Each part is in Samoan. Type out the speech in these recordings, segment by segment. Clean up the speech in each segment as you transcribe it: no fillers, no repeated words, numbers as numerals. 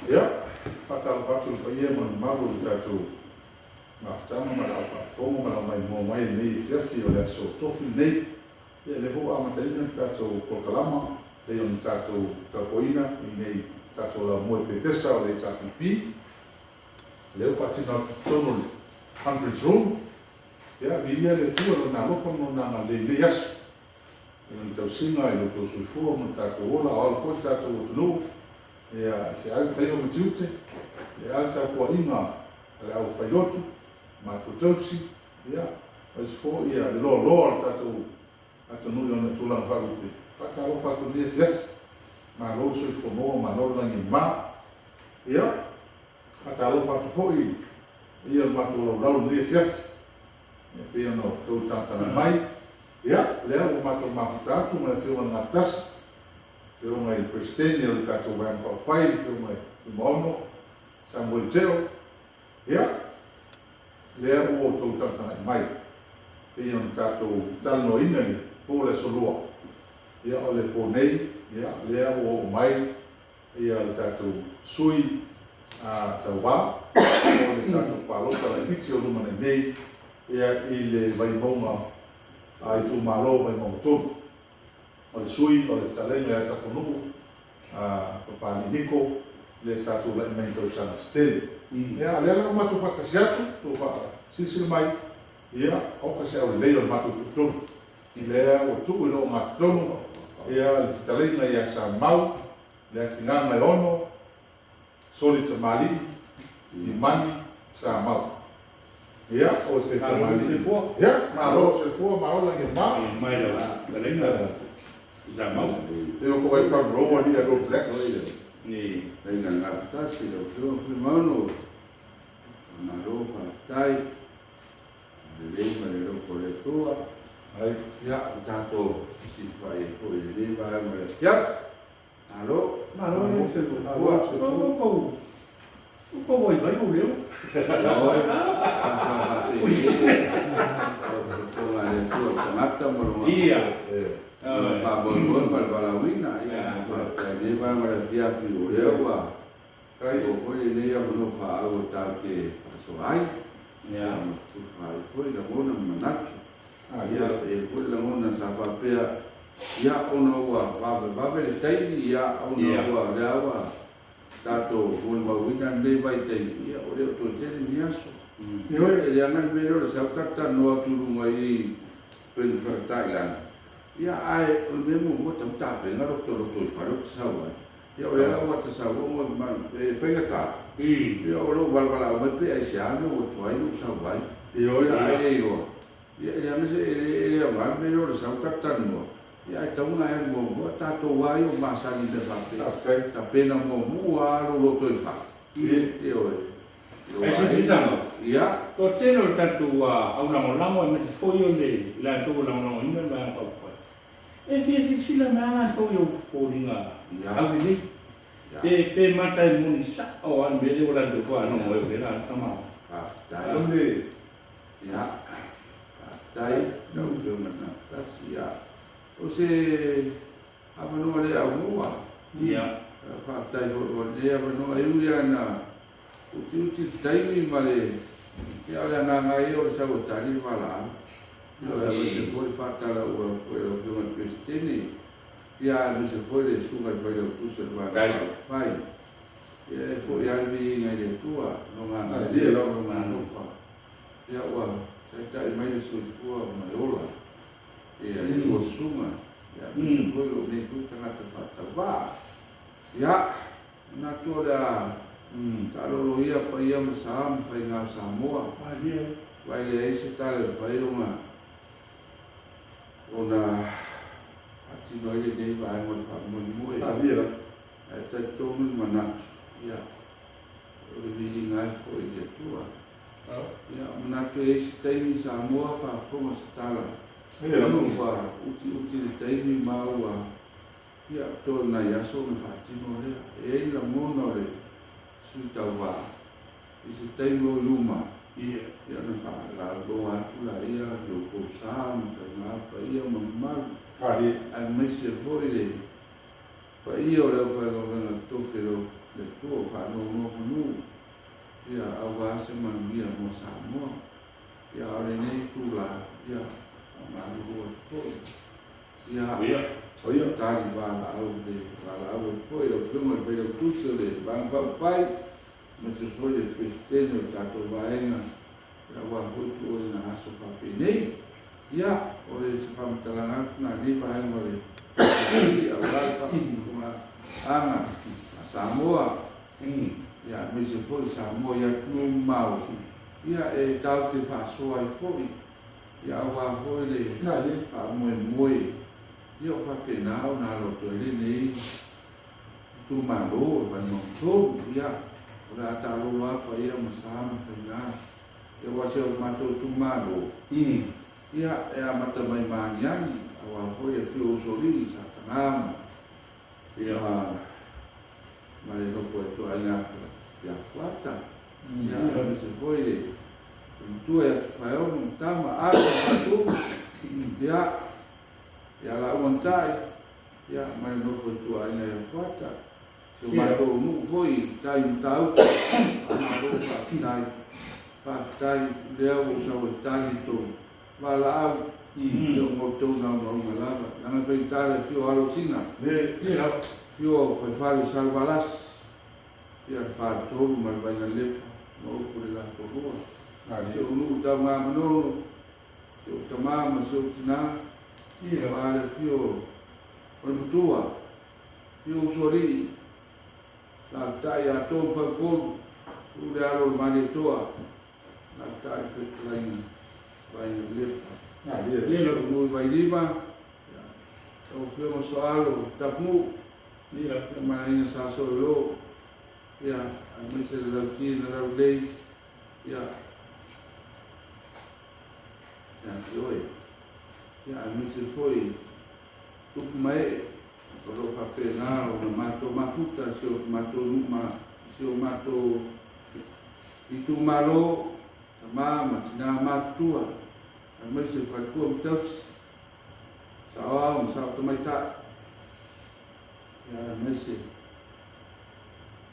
Ia, faatalofa atu i le paia ma le mamalu o le tatou mafutaga ma le au faafofoga ma le au maimoa mai i lenei afiafi o le aso Tofi lenei. Ia, lea foi ua amataina le tatou polokalama pei ona tatou tautoina i inei tatou laumua i Petesa o le HRPP. Lea ua faatino atu i totonu o le conference room. Ia, viia le Atua i Lona alofa ma Lona agalelei i lenei aso, i Lana tausiga i lo outou soifua ma lo tatou ola, a o ola foi le tatou atunuu, ia, i feau, faiva ma tiute, ia, a le tapuaiga a le aufailotu, matua tausi, ia, aemaise foi ia le loaloa o le tatou atunuu i ona tulaga faalupe. Faatalofa atu i lenei afiafi. Malo le soifua maua, malo le lagi e mama. Ia, faatalofa atu foi i le paia o le matou laulau i lenei afiafi, e pei ona outou tagatagai mai. Ia, lea ua matou mafuta atu ma le Afioga i le Gafatasi, Afioga i le Peresetene o le tatou Vaega Faaupufai, le Afioga i Fuimaono Samuel Teo. Ia, lea ua outou tagatagai mai, pei ona tatou talanoaina i le po o le Aso Lua, ia o le po nei, ia, lea ua oo mai ia le tatou sui tauva mo le tatou palota laitiiti o lumanai nei, ia, i le Vaimauga, itumalo o Vaimauga 3. O le sui o le fetalaiga ia Tapunuu Papalii Niko lea sa tulai mai i tausaga se tele. Ia, o lea la ua matou faatasi atu, tou faasilasila mai, ia, oka se aulelei o le matou toatolu. Lea ua tuu i le ogatotonu, ia, le fetalaiga ia Samau, Leatigaga-e-ono, Soli tamalii, Timani, Samau. Ia, o se tamalii. Ia, malo le soifua, malo le lagi e mama. Mai lau fetalaiga Samau. E o ko vai front row ali a All Blacks. Ni. Leina gafatasi lau Afioga Fuimaono. Malo faafetai. Lelei ma le alofa o le Atua. Ai. Ia, ua tatou fesilafai ai foi i lenei vaega o le afiafi. Malo. Malo le soifua. Ua tou vaivai ou leo. Oi, faafetai. Fofoga le Atua tagata ma lona. Ia. Faamoemoe ma le valaauina. Ia, faafetai i lenei vaega o le afiafi o lea ua maua foi lenei avanoa faaauau tatou te faasoa ai. Ia. Ma tufa ai foi lagona ma manatu. Ia. E i ai foi lagona sa faapea, ia, ona ua vavevave le taimi, ia, ona ua lea ua tatou molimauina lenei vaitaimi, ia, ua le o toe tele ni aso. Ioe. E leaga le mea lea o le sau talatalanoa atu i luga i i upega ia, ae o le mea muamua tatau ona tapena lota lotoifale ou te sau ai. Ia, o lea la ua ta sau e faigata. Ia, o lou valavalao mai pe aisea mea ua tuai lou sau ai. Ioe. Ia, ae le iloa. Ia, e leaga se e le aoga le mea lea o le sau talatalanoa. Ia, ae tatau ona e alu muamua. Tatou lava ia o masani i mea faapea. Faafetai. Tapena muamua lava lou lotoifale. Ioe. Ae silasila Samoa, Ia. Toatele o le tatou au lagolago aemaise foi o le latou e lagolagoina le Vaega Faaupufai, e fia silasila mai lava latou i ou foliga aulelei. Ia. Pe mata e moni sao lava le mea lea ua latou faalogo ai o lea la tama. Faafetai. O le Ia, faafetai lau Afioga Gafatasi. Ia, o se avanoa le aumua. Ia. Faafetai foi mo lenei avanoa e ui lava ina utiuti le taimi ma le. Ia, o le agaga ia o le sau e tali le valaau. Ia, aemaise foi le faatalaua foi a lau Afioga i le Peresetene. Ia, aemaise foi le Susuga i le Failautusi o le Vaega Faaupufai. Ia, e foi lava le viiga i le Atua, lona agalelei ma lona alofa. Ia, ua taitai mai le soifua ma le ola. Ia, i lua susuga, ia, aemaise foi lou nei foi tagata faatauvaa. Ia, manatu o le a taalolo ia paia ma sa ma faiga o Samoa. Vai leai se tala e mafai ona faatino ai lenei vaega o le faamoemoe. Ae talitonu le manatu, ia, o le viiga ai foi i le Atua. Ia, manatu e i ai se taimi Samoa faafofoga se tala. Ona ua utiuti le taimi ma ua, ia, toe nai aso ona faatino lea. E i ai le lagona o le sui tauva i se taimi o i luma, Ia. Ia, ona faalauiloa atu laia i outou sa ma faiga paia ma mamalu. Aemaise foi le paia o le aufaigaluega totofi a le Atua o faanonomanu. se manuia mo Samoa. Ia, a o lenei itula, ia, faamalulu atu foi. Ia, Oia. Tali valaau le valaau atu foi lau Afioga i le Failautusi o le Vaega Faaupufai, aemaise foi le Peresetene o le tatou Vaega, aua foi tuuaiga aso faapenei. Ia, o le se faamatalaga atu na lenei vaega o le aua le faafofogaaga a Samoa, ia, aemaise foi Samoa i atunuu mamao, ia, e tatou te faasoa ai foi, ia, aua foi le faamoemoe, ia, o faapena ona alo atu ai lenei itumalo o le Vaimauga 3. Ia, o le a taalolo lava paia ma sa ma faiga. Ia, aua si o matou itumalo, ia, e amata mai Magiagi, aua foi le afio o Usoalii, Sa Taga ma ma le nofo e tuaiga ia Fuata. Ia, aemaise foi le matua ia Tufaeono ma Tama, Alo ma Fatu, ia, ia Lauga ma Tai, ia, ma le nofo e tuaiga ia Fuata. Si o matou nuu foi tai Matautu, faamalo faafetai. Faafetai lea ua ou sau e tali tou valaau, ia o outou naunautaiga lava. Leaga e faigata le afio o alo o Sina, afio o Faifale o Salevalasi, ia le Faletolu ma le Vainalepa ma upu i le latou lua. Si ou nuu tau Gamanono, si ou tama ma si ou tina, aua le afio o le matua, afio Usoalii, alaalatai ia Atoa ma Faupolu, tuu le alo o le Malietoa, alaalatai le fetalaiga Vainalepa. Nuu i Vailima, lau Afioga Soalo Tapunuu, ia ma le aiga Sa Soio, ia, aemaise le Lauti na Laulei, ia, ia te oe. Ia, aemaise foi tupu ma ee o lo o faapena ona matou mafuta i si o matou nuu ma si o matou itumalo, tama ma tina matutua, aemaise faletua ma tausi, saoao ma sao tamaitai, ia, aemaise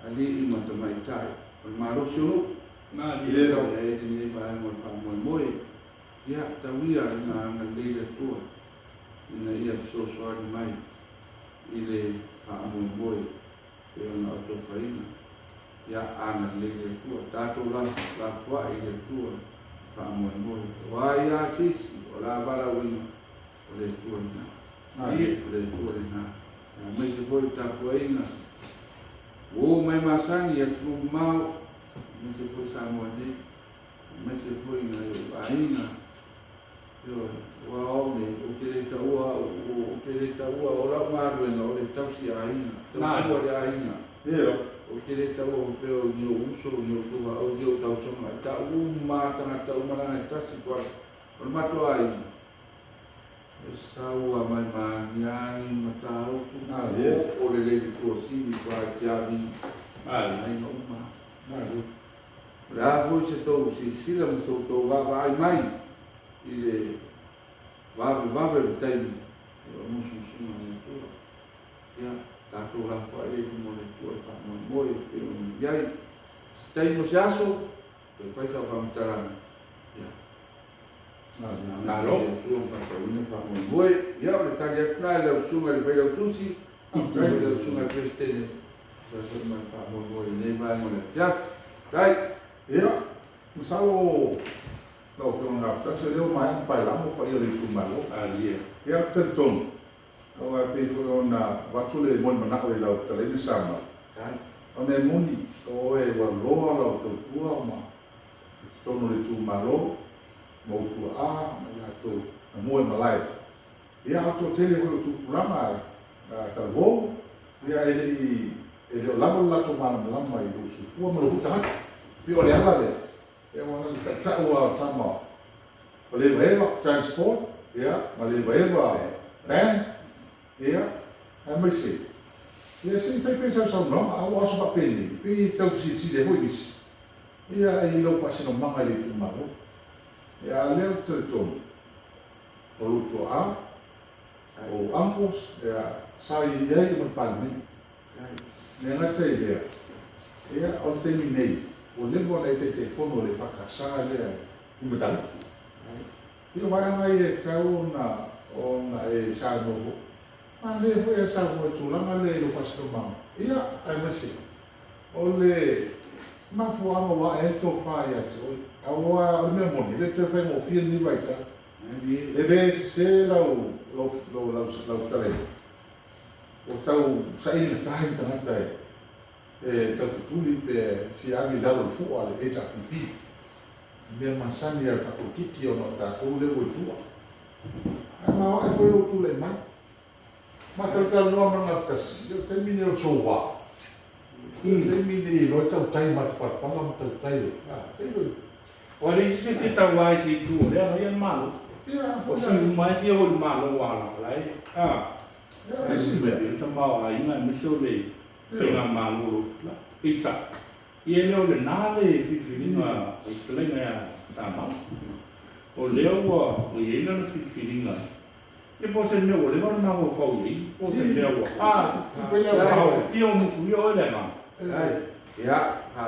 alii ma tamaitai o le malosi o nuu. Ia ai lenei vaega o le faamoemoe, ia tauia ina agalelei le Atua ina ia fesoasoani mai i le faamoemoe pei ona atofaina. Ia agalelei le Atua, tatou lafoai i le Atua faamoemoe. O ai lava se isi o le a valaauina, o le Atua lena. O le Atua lena. Aemaise foi le tapuaiga ua oo mai masani i atunuu mamao, aemaise foi Samoa nei, aemaise foi nai ou aiga. Ioe, aua o au nei, ou te le taua au, ou te le taua, o lau galuega o le tausi aiga, tautua le aiga. Ou te le taua faapea o ni ou uso, ni ou tuaau, ni ou tausoga, e tau uma lava tagata uma leaga e tasi koa o le matou aiga. E sau lava mai Magiagi, Matautu, oo le le Tuasivi, Tuaitiavi, aiga uma. O le a foi se tou silasila ma se tou vaavaai mai i le vavevave o le taimi, o le musumusuga a le Atua. Ia, tatou lafoai lea i luma o le Atua le faamoemoe e pei ona i ai. Se taimi o se aso, toe fai sau faamatalaga. Ia, Malo. Le Atua ma faatauina faamoemoe. Ia, o le tali atu lena i lau susuga i le Failautusi, i lau susuga i le Peresetene, sa foi ma le faamoemoe i lenei vaega o le afiafi. Tai! Ia, masalo lau Afioga i le Gafatasi, o lea ua maea ona paelamo paia o le itumalo. Alia. Ia, ou te talitonu, aua e pei foi ona avatu le molimanaʻo i lau fetalaiga Samuel, Tai! ona e moni o oe ua loa lau tautua ma i totonu o le itumalo, ma ou tuaa ma i latou na mua i malae. Ia, a o le toatele foi o tupulaga talavou, ia e le i e le o lava lo latou malamalama i lou soifua ma lou foi tagata. Pei o le ala lea, ia ua na le tautau lava o tama o Levaeva Transport, ia, ma Levaeva Band, ia, aemaise, ia se i fai pea sau saunoaga, a ua aso faapenei, pei e tau fesilisili ai foi nisi, ia, i lou faasinomaga i le itumalo. Ia, a o lea ou te talitonu, o lou tuaa, o ou uncles, ia, sa i ai uma i le Palemene. Le gata i lea, ia, o le taimi nei, Ua leva ona e Taitaifono i le EFKS lea i Matautu. Ia o vaega ia e tatau ona e saunoa foi. Manaia foi ae saunoa i le tulaga lea i lou faasinomaga, ia, aemaise o le mafuaaga ua ae ai le tofa ia te oe. Aua o le mea moni, e le toe faigofie lenei vaitau. E le sese lau fetalaiga, ua tau saili gata ni tagata e taufetuli pe fia ave i lalo o le fua a le HRPP. Mea masani a le faapolokiki ona o tatou lea ua i tua. Ae maoae foi lou tulai mai. Ma talatalanoa ma le gafatasi, ia o le taimi lenei o le soua. O le taimi lenei e iloa ai tautai matapalapala ma tautai o, a, pei o le. Ua leai se isi e fia tauva i se itu o lea e agaia le Malo. O sui uma lava e fia o i le Malo aua o la e, a, le isi mea. Le tamaoaiga aemaise o le faigamalo o lo o tulai. Peitai, ia e le o lena le filifiliga a le fetalaiga ia Samau. O lea ua i ai lana filifiliga, ia po o se mea ua leva ona mafaufau i ai, po o se mea ua, a, ua faaosofia ua musuia oe le agaga. Ia.